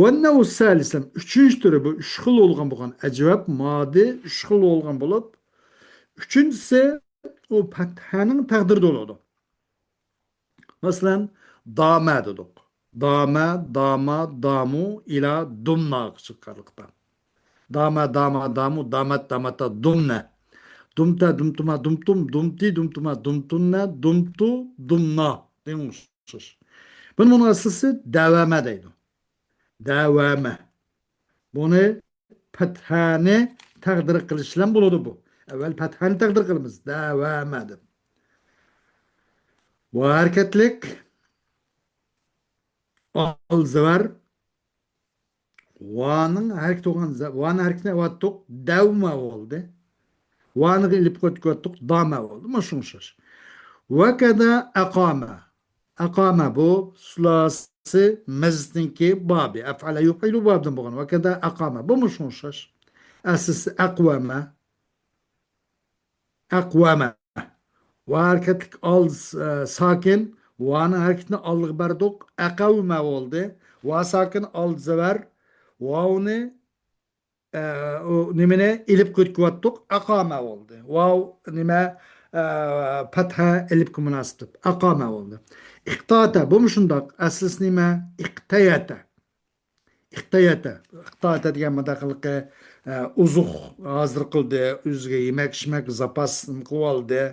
ۋەننەۋ سەلىسەن، ئۈچىنچى تۈرى، بۇ ئۈچ خىل بولغان، بولغان ئەجۋەب مادى ئۈچ خىل بولغان بولۇپ، ئۈچىنچىسى ئۇ پەتھەنىڭ تەقدىرىدە بولىدۇ. مەسىلەن، دامە دېدۇق. دامە، داما، دامۇ، ئىلا، دۇمناغا چىققانلىقتا. دامە، داما، دامۇ، دامەت، داماتا، دۇمنە. دۇمتە، دۇمتۇما، دۇمتۇم، دۇمتى، دۇمتۇما، دۇمتۇننە، دۇمتۇ، دۇمنا. دېگەن ئوخشاش. بۇنى، بۇنىڭ ئەسلىسى دەۋەمە دەيدۇ. دەۋەمە. بۇنى پەتھەنى تەقدىر قىلىش بىلەن بولىدۇ بۇ. ئەۋۋەل پەتھەنى تەقدىر قىلىمىز. دەۋەمە دەپ. ۋا ھەرىكەتلىك، ئال زەۋەر، ۋانىڭ ھەرىكىتى بولغان زە-، ۋانىڭ ھەرىكىتىنى ئەۋەتتۇق، دەۋمە بولدى. ۋانىغا ئېلىپ كۆتۈرۈۋەتتۇق، دامە بولدى. مۇشۇ ئوخشاش. ۋەكەدە ئەقامە. ئەقامە بۇ سۇلاسى مەزىدنىڭكى بابى. ئەفئەلە يۇفئىلۇ بابىدىن بولغان. ۋەكەدە ئەقامە. بۇ مۇشۇ ئوخشاش. ئەسلىسى ئەقۋەمە. ئەقۋەمە. ۋا ھەرىكەتلىك ئال، ئە، ساكىن. ۋانىڭ ھەرىكىتىنى ئالدىغا بەردۇق. ئەقەۋمە بولدى. ۋا ساكىن ئال زەۋەر. ۋاۋنى، ئە، ئۇ نېمىنى ئېلىپقا ئۆتكۈۋاتتۇق. ئەقامە بولدى. ۋاۋ نېمە، ئە، پەتھە ئېلىپقا مۇناسىپ. ئەقامە بولدى. ئىقتاتە. بۇمۇ شۇنداق. ئەسلىسى نېمە؟ ئىقتەيەتە. ئىقتەيەتە. ئىقتاتە دېگەن مۇنداق قىلىقى، ئە، ئوزۇق ھازىر قىلدى، ئۆزىگە يېمەك-ئىچمەك زاپاس نېمە قىلىۋالدى.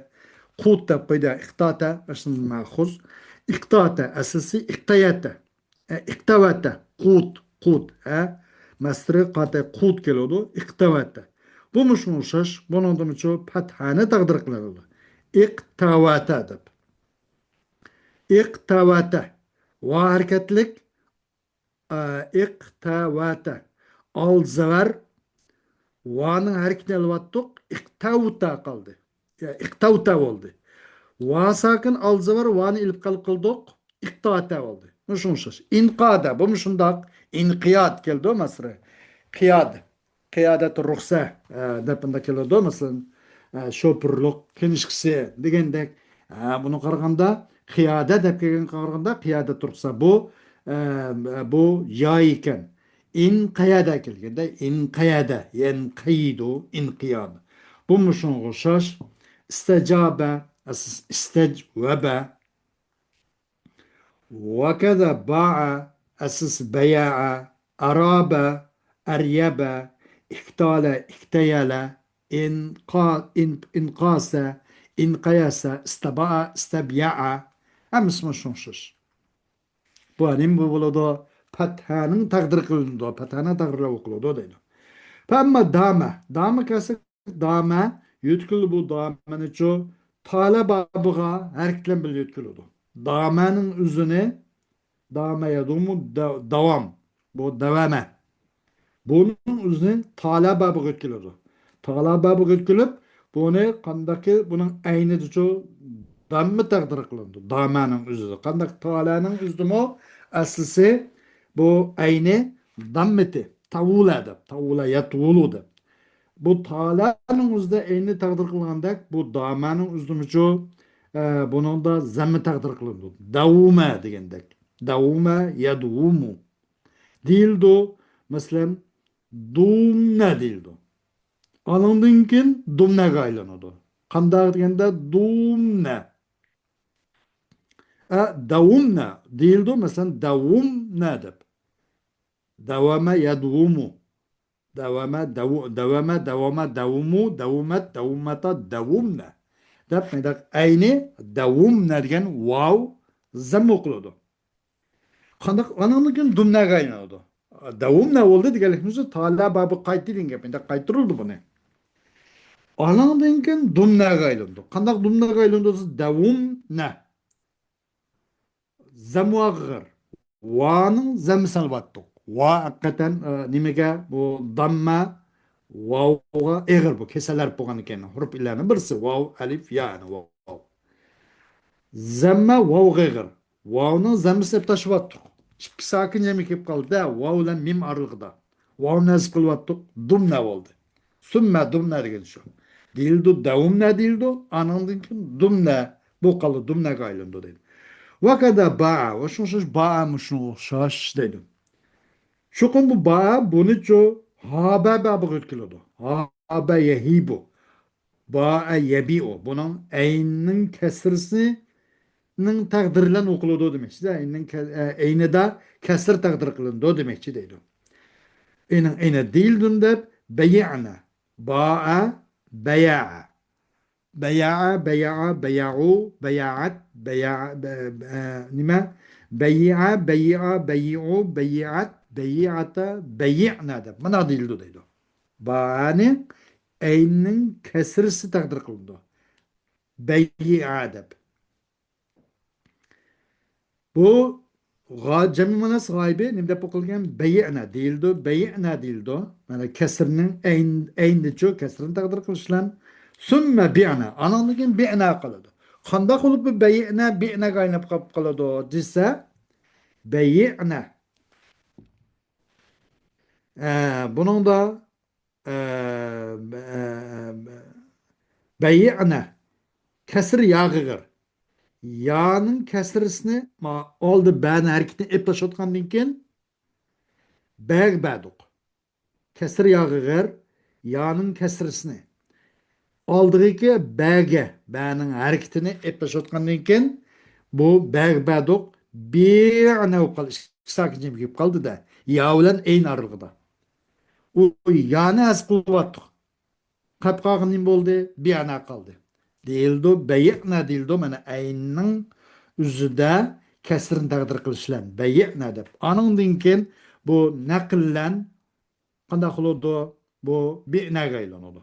قۇت دەپ قويدى. ئىقتاتە، ئاشۇندىن ماخۇز. ئىقتاتە، ئەسلىسى ئىقتەيەتە. ئە، ئىقتەۋەتە. قۇت، قۇت. ئە، مەسدىرى قاتى قۇت كېلىدۇ. ئىقتەۋەتە. بۇمۇ شۇنىڭغا ئوخشاش. بۇنىڭدىمۇچۇ پەتھەنى تەقدىر قىلىدۇ. ئىقتەۋەتە دەپ. ئىقتەۋەتە. ۋا ھەرىكەتلىك ئە، ئىقتەۋەتە. ئال زەۋەر. ۋانىڭ ھەرىكىتىنى ئېلىۋاتتۇق. ئىقتەۋتە قالدى. يا، ئىقتەۋتە بولدى. ۋا ساكىن ئال زەۋەر. ۋانى ئېلىپ قېلىپ قىلدۇق. ئىقتاتە بولدى. مۇشۇ ئوخشاش. ئىنقادە. بۇمۇ شۇنداق. ئىنقىياد كەلدى مەسىلەن. قىياد. قىيادەت رۇخسە، ئە، دەپ بۇنداق كېلىدۇ. مەسىلەن، ئە، شوپۇرلۇق كىنىشكىسى دېگەندەك. ئە، بۇنى قارىغاندا، قىيادە دەپ كەلگەنگە قارىغاندا، قىيادەت رۇخسە بۇ، ئە، بۇ يا ئىكەن. ئىنقەيەدە كەلگەندە، ئىنقەيەدە، يەنقەيىدۇ، ئىنقىياد. بۇمۇ شۇنىڭغا ئوخشاش. ئىستەجابە، ئەسلىسى ئىستەجۋەبە. ۋەكەدە باءە، ئەسلىسى بەيەئە، ئەرابە، ئەريەبە، ئىكتالە، ئىكتەيەلە، ئىنقا-، ئىن-، ئىنقاسە، ئىنقەيەسە، ئىستەبائە، ئىستەبيەئە. ھەممىسى مۇشۇ ئوخشاش. بۇ نېمە بولىدۇ؟ پەتھەنىڭ تەقدىر قىلىنىدۇ، پەتھەنىڭ تەقدىرلەپ ئوقۇلىدۇ دەيدۇ. فەئەممە دامە، دامە كەلسە دامە، يۆتكىلى بۇ دامەنىچۇ تالە بابىغا ھەرىكەت بىلەن بىللە يۆتكىلىدۇ. دامەنىڭ ئۆزىنى، دامە يەدۇمۇ دا-، داۋام. بۇ دەۋەمە. بۇنىڭ ئۆزىنى تالە بابىغا يۆتكىلىدۇ. تالە بابىغا يۆتكىلىپ، بۇنى قانداقكى، بۇنىڭ ئەينىدىچۇ داممە تەقدىر قىلىنىدۇ. دامەنىڭ ئۆزىدە. قانداق تالەنىڭ ئۆزىدىمۇ ئەسلىسى بۇ ئەينى داممىتى. تاۋۇلە دەپ، تاۋۇلە يەتۇلۇ دەپ. بۇ تالەنىڭ ئۆزىدە ئەينى تەقدىر قىلغاندەك، بۇ دامەنىڭ ئۆزىدىمۇچۇ، ئە، بۇنىڭدا زەممە تەقدىر قىلىنىدۇ. دەۋۇمە دېگەندەك. دەۋۇمە يەدۇۋۇمۇ. دېيىلىدۇ. مەسىلەن، دۇمنە دېيىلىدۇ. ئانىڭدىن كېيىن دۇمنەگە ئايلىنىدۇ. قانداق دېگەندە، دۇمنە. ئە، دەۋۇمنە دېيىلىدۇ. مەسىلەن، دەۋۇمنە دەپ. دەۋەمە يەدۇۋۇمۇ. دەۋەمە، دەۋۇ-، دەۋەمە، دەۋامە، دەۋۇمۇ، دەۋۇمەت، دەۋۇمەتا، دەۋۇمنە. دەپ، مۇنداق ئەينى دەۋۇمنە دېگەن ۋاۋ زەممە ئوقۇلىدۇ. قانداق؟ ئانىڭدىن كېيىن دۇمنەگە ئايلىنىدۇ. دەۋۇمنە بولدى دېگەنلىكىمىز تالە بابى قايتتى دېگەن گەپ. مۇنداق قايتۇرۇلدى بۇنى. ئانىڭدىن كېيىن دۇمنەگە ئايلىنىدۇ. قانداق دۇمنەگە ئايلىنىدۇ؟ دەۋۇمنە. زەممىگە ئېغىر. ۋانىڭ زەممىسىنى ئېلىۋاتتۇق. ۋا ھەقىقەتەن، ئە، نېمىگە؟ بۇ داممە ۋاۋغا ئېغىر بۇ. كېسەل ھەرپ بولغاندىكىن. ھۇرۇپ ئىللەرنىڭ بىرسى. ۋاۋ، ئەلىف، يا، يەنى ۋاۋ. زەممە ۋاۋغا ئېغىر. ۋاۋنىڭ زەممىسىنى ئېلىپ تاشلىۋاتتۇق. ئىككى ساكىن جەمگە كېلىپ قالدى. ۋاۋ بىلەن مىم ئارىلىقىدا. ۋاۋنى ھەزىپ قىلىۋاتتۇق. دۇمنە بولدى. سۈممە دۇمنە دېگەن شۇ. دېيىلىدۇ، دەۋۇمنە دېيىلىدۇ. ئانىڭدىن كېيىن دۇمنە. بۇ قالدى، دۇمنەگە ئايلىنىدۇ دەيدۇ. ۋەكەدە باءە. ۋە شۇنىڭغا ئوخشاش باءە، مۇشۇنىڭغا ئوخشاش دەيدۇ. چوقۇم بۇ باءە، بۇنىچۇ ھابە بابىغا يۆتكىلىدۇ. ھابە يەھىبۇ. باءە يەبىئۇ. بۇنىڭ ئەيننىڭ كەسرىسىنىڭ تەقدىرى بىلەن ئوقۇلىدۇ دېمەكچى. ئەيننىڭ كە-، ئە، ئەينىدا كەسر تەقدىر قىلىنىدۇ دېمەكچى دەيدۇ. ئەينىڭ ئەينى دېيىلدۇن دەپ، بەيئنە. باءە، بەيەئە. بەيەئە، بەيەئە، بەيەئۇ، بەيەئەت، بەيەئە، بە-، بە-، نېمە؟ بەييەە، بەييەئا، بەييەئۇ، بەييەئەت، بەييەئەتە، بەييەئنە دەپ مانا دېيىلىدۇ دەيدۇ. بانى ئەيننىڭ كەسرىسى تەقدىر قىلىنىدۇ. بەييەئە دەپ. بۇ غا-، جەمئىي مۇئەننەس غايىبى نېمە دەپ ئوقۇلغان؟ بەييەئنە دېيىلىدۇ، بەييەئنە دېيىلىدۇ. مانا كەسرىنىڭ ئەين، ئەيندىچۇ كەسرىنى تەقدىر قىلىش بىلەن. سۈممە بىئنە. ئانىڭدىن كېيىن بىئنە قالىدۇ. قانداق بولۇپ بۇ بەييەئنە بىئنەگە ئايلىنىپ قاپ قالىدۇ دېسە، بەييەئنە. ئە، بۇنىڭدا، ئە، ئە، بەييەئنە. كەسرى ياغا ئېغىر. يانىڭ كەسرىسىنى، ما-، ئالدى بەنىڭ ھەرىكىتىنى ئېلىپ تاشلاۋاتقاندىن كېيىن، بەگە بەدۇق. كەسرى ياغا ئېغىر، يانىڭ كەسرىسىنى. ئالدىغىكى بەگە، بەنىڭ ھەرىكىتىنى ئېلىپ تاشلاۋاتقاندىن كېيىن، بۇ بەگە بەدۇق، بىئنە بولۇپ قالدى. ئىككى ساكىن جىم كېلىپ قالدى-دە. يا بىلەن ئەين ئارىلىقىدا. ئۇ يانى ھەزىپ قىلىۋاتتۇق. قېلىپ قالغان نېمە بولدى؟ بىئنە قالدى. دېيىلىدۇ، بەييەئنە دېيىلىدۇ. مانا ئەيننىڭ ئۆزىدە كەسرىنى تەقدىر قىلىش بىلەن بەييەئنە دەپ. ئانىڭدىن كېيىن بۇ نەقىللەن قانداق قىلىدۇ؟ بۇ بىئنەگە ئايلىنىدۇ.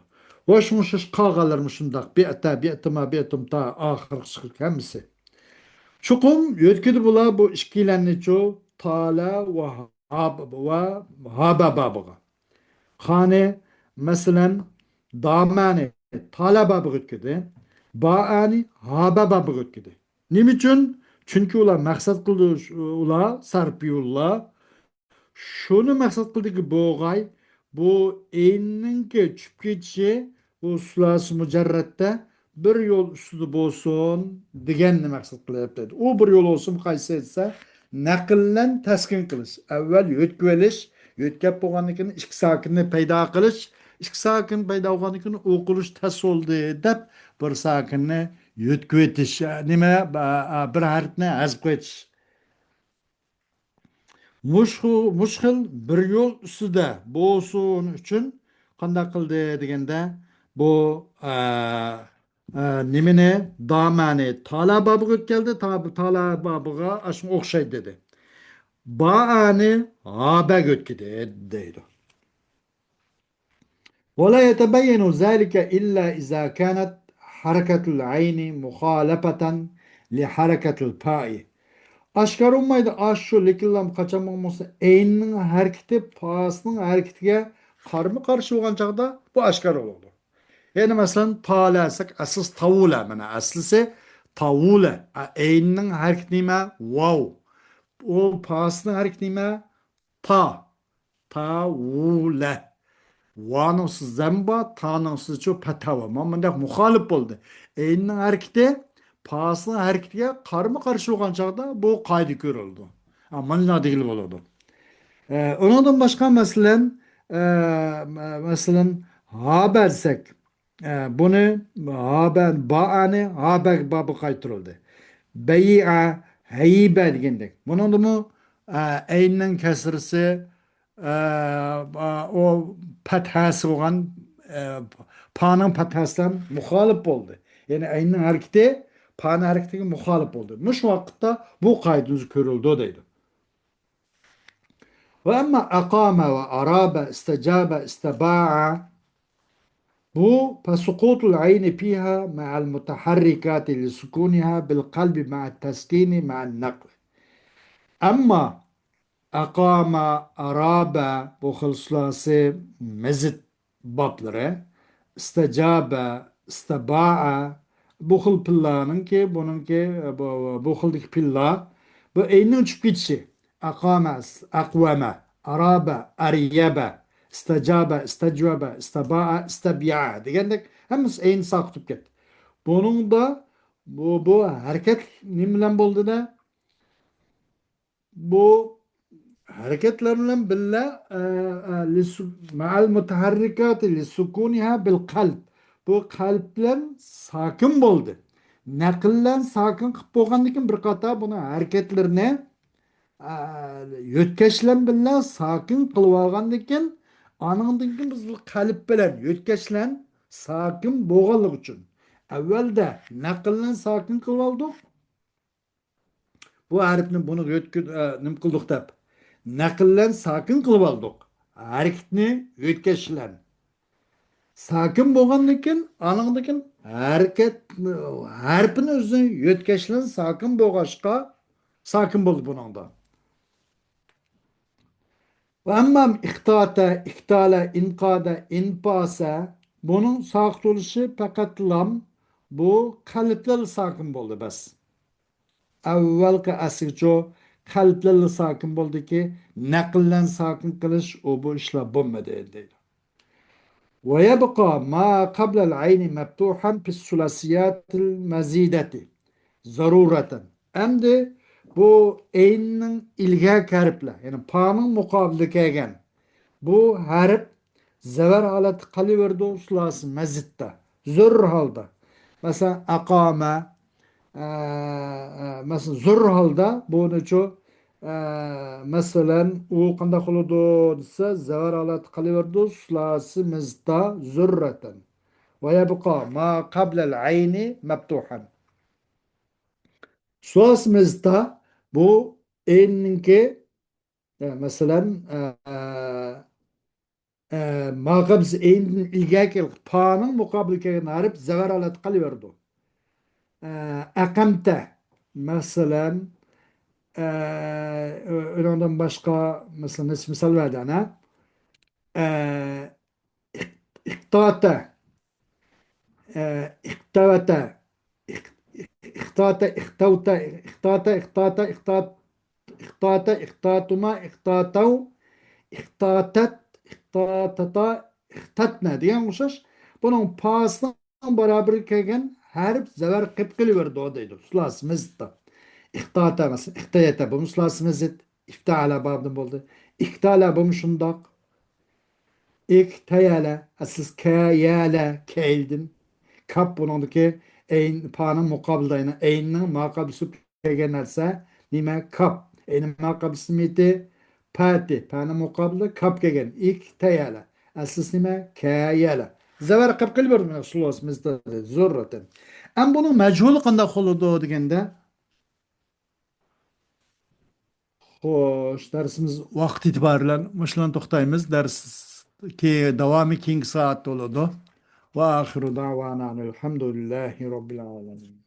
ۋە شۇڭا شۇ قالغانلىرى مۇشۇنداق. بىئتە، بىئتىما، بىئتۇمتا، ئاخىرقى چىقىپ ھەممىسى. چوقۇم يۆتكىدى بۇلار بۇ ئىككىلەننىچۇ، تالە ۋە ھاب-، ۋە ھابە بابىغا. قانى، مەسىلەن، دامەنى تالە بابىغا يۆتكىدى. بائەنى ھابە بابىغا يۆتكىدى. نېمە ئۈچۈن؟ چۈنكى ئۇلار مەقسەت قىلدى، ئۇلار سەرپىيۇللار شۇنى مەقسەت قىلدىكى بوغاي، بۇ ئەيننىڭكى چۈشۈپ كېتىشى بۇ سۇلاسى مۇجەررەتتە بىر يول ئۈستىدە بولسۇن دېگەننى مەقسەت قىلىپ دەيدۇ. ئۇ بىر يول بولسۇن قايسى دېسە، نەقىللەن تەسكىن قىلىش. ئەۋۋەل يۆتكىۋېلىش، يۆتكەپ بولغاندىن كېيىن ئىككى ساكىننى پەيدا قىلىش، ئىككى ساكىن پەيدا بولغاندىن كېيىن ئوقۇلۇش تەس بولدى دەپ بىر ساكىننى يۆتكىۋېتىش، نېمە، بىر ھەرپنى ھەزىپ قىلىۋېتىش. مۇشۇ، مۇشۇ خىل بىر يول ئۈستىدە بولسۇن ئۈچۈن قانداق قىلدى دېگەندە، بۇ، ئە، ئە، نېمىنى، دامەنى تالا بابىغا يۆتكەلدى، تا-، تالا بابىغا ئاشۇنى ئوخشايدۇ دېدى. بائەنى ھابەگە يۆتكىدى دەيدۇ. ولا يتبين ذلك إلا إذا كانت حركة العين مخالفة لحركة الفاء. ئاشكارا بولمايدۇ، ئاشۇ لېكىنلام قاچان بولمىسا، ئەيننىڭ ھەرىكىتى پاسنىڭ ھەرىكىتىگە قارىمۇ قارشى بولغان چاغدا بۇ ئاشكارا بولىدۇ. يەنى مەسىلەن، تالە دېسەك، ئەسلىسى تاۋۇلە، مانا ئەسلىسى تاۋۇلە. ئە، ئەيننىڭ ھەرىكىتى نېمە؟ ۋاۋ. ئۇ پاسنىڭ ھەرىكىتى نېمە؟ تا. تاۋۇلە. ۋانىڭ ئۈستىدە زەم بار، تانىڭ ئۈستىدىچۇ پەتھە بار. مانا مۇنداق مۇخالىپ بولدى. ئەيننىڭ ھەرىكىتى پاسنىڭ ھەرىكىتىگە قارىمۇ قارشى بولغان چاغدا بۇ قائىدە كۆرۈلىدۇ. ھە، مانا دېگىلى بولىدۇ. ئە، ئۇنىڭدىن باشقا، مەسىلەن، ئە، مە-، مەسىلەن، ھابە دېسەك، ئە، بۇنى ھابە، بائەنى ھابە بابىغا قايتۇرۇلدى. بەيئە، ھەيبە دېگەندەك. بۇنىڭدىمۇ، ئە، ئەيننىڭ كەسرىسى، ئە، ئە، ئۇ پەتھەسى بولغان، ئە، پانىڭ پەتھەسى بىلەن مۇخالىپ بولدى. يەنى ئەيننىڭ ھەرىكىتى پانىڭ ھەرىكىتىگە مۇخالىپ بولدى. مۇشۇ ۋاقىتتا بۇ قائىدىمىز كۆرۈلىدۇ دەيدۇ. وأما أقام وأراب استجاب استباع، بۇ فسقوط العين فيها مع المتحركات لسكونها بالقلب مع التسكين مع النقل. ئەمما ئەقامە، ئەرابە، بۇ خىل سۇلاسى مەزىد بابلىرى، ئىستەجابە، ئىستەبائە، بۇ خىل پىللانىڭكى، بۇنىڭكى، بۇ، بۇ خىلدىكى پىللا، بۇ ئەيننىڭ چۈشۈپ كېتىشى. ئەقامە، ئەقۋەمە، ئەرابە، ئەريەبە، ئىستەجابە، ئىستەجۋەبە، ئىستەبائە، ئىستەبيەئە دېگەندەك ھەممىسى ئەينى ساقىتىپ كەتتى. بۇنىڭدا بۇ، بۇ ھەرىكەت نېمە بىلەن بولدى دە؟ بۇ ھەرىكەتلەر بىلەن بىللە، ئە، ئە، لىسۇ-، مەئەل مۇتەھەررىكاتى لىسۇكۇنىھا بىل قەلب. بۇ قەلب بىلەن ساكىن بولدى. نەقىل بىلەن ساكىن قىلىپ بولغاندىن كېيىن بىر قاتار بۇنىڭ ھەرىكەتلىرىنى، ئە، يۆتكەش بىلەن بىللە ساكىن قىلىۋالغاندىن كېيىن، ئانىڭدىن كېيىن بىز بۇ قەلب بىلەن يۆتكەش بىلەن ساكىن بولغانلىقى ئۈچۈن ئەۋۋەلدە نەقىل بىلەن ساكىن قىلىۋالدۇق. بۇ ھەرپنى بۇنىڭغا يۆتكە-، ئە، نېمە قىلدۇق دەپ، نەقىللەن ساكىن قىلىپ ئالدۇق. ھەرىكىتنى يۆتكەشلەن. ساكىن بولغاندىن كېيىن، ئانىڭدىن كېيىن ھەرىكەت، ھەرپىنى ئۆزىنى يۆتكەشلەن ساكىن بولغاچقا، ساكىن بولدى بۇنىڭدا. ۋە ئەمما ئىختاتە، ئىختالە، ئىنقادە، ئىنپاسە، بۇنىڭ ساقىت بولۇشى پەقەتلام بۇ قەلبلەر ساكىن بولدى، بەس. ئەۋۋەلقى ئەسلىچۇ قەلبلەر ساكىن بولدىكى، نەقىللەن ساكىن قىلىش، ئۇ بۇ ئىشلار بولمىدى، دەيدۇ. ويبقى ما قبل العين مفتوحا في الثلاثيات المزيدة ضرورة. ئەمدى بۇ ئەيننىڭ ئىلگەركى ھەرپلەر، يەنى پانىڭ مۇقابىلىدا كەلگەن بۇ ھەرپ زەۋەر ھالەتتە قېلىۋېرىدۇ، سۇلاسى مەزىدتە، زۆرۈر ھالدا. مەسىلەن، ئەقامە، ئە، ئە، مەسىلەن، زۆرۈر ھالدا بۇنىچۇ، ئە، مەسىلەن، ئۇ قانداق بولىدۇ دېسە، زەۋەر ھالەتتە قېلىۋېرىدۇ، سۇلاسى مەزىدتە، زۆررەتەن. ويبقى ما قبل العين مفتوحا. سۇلاسى مەزىدتە بۇ ئەيننىڭكى، ئە، مەسىلەن، ئە، ئە، ما قەبلىسى ئەيندىن ئىلگەركى پانىڭ مۇقابىلىگە كەلگەن ھەرپ زەۋەر ھالەتتە قېلىۋېرىدۇ. ئە، ئەقەمتە، مەسىلەن، ئە، ئۇنىڭدىن باشقا، مەسىلەن، نەچچە مىسال بەردى ئەنە. ئە، ئىق-، ئىقتاتە، ئە، ئىقتەۋەتە، ئىق-، ئىق-، ئىقتاتە، ئىقتەۋتە، ئىقتاتە، ئىقتاتە، ئىقتات-، ئىقتاتە، ئىقتاتۇما، ئىقتاتەۋ، ئىقتاتەت، ئىقتاتەتا، ئىقتاتنە دېگەن ئوخشاش. بۇنىڭ پاسىنىڭ بارابىرىگە كەلگەن ھەرپ زەۋەر قېلىپ قېلىۋېرىدۇ دەيدۇ. سۇلاسى مەزىدتە. ئىقتاتە مەسىلەن، ئىقتەيەتە بۇمۇ سۇلاسى مەزىد. ئىفتەئەلە بابىدىن بولدى. ئىكتالە بۇمۇ شۇنداق. ئىكتەيەلە، ئەسلىسى كەيەلە، كەيلدىن. كاپ بۇنىڭدىكى ئەين، پانىڭ مۇقابىلىدا، يەنى ئەيننىڭ مۇقابىلىسى كەلگەن نەرسە نېمە؟ كاپ. ئەينى مۇقابىلىسى نېمىدى؟ پەتى. پەنىڭ مۇقابىلىدا كاپ كەلگەن. ئىكتەيەلە. ئەسلىسى نېمە؟ كەيەلە. زەۋەر قېلىپ قېلىۋېرىدۇ، مانا، سۇلاسى مەزىدتە، زۆررەتەن. ئەمما بۇنىڭ مەجھۇلى قانداق بولىدۇ دېگەندە، خوش، دەرسىمىز ۋاقىت ئېتىبارى بىلەن مۇشۇلارنى توختايمىز. دەرس كېيىن داۋامى كېيىنكى سائەتتە بولىدۇ. وآخر دعوانا أن الحمد لله رب العالمين.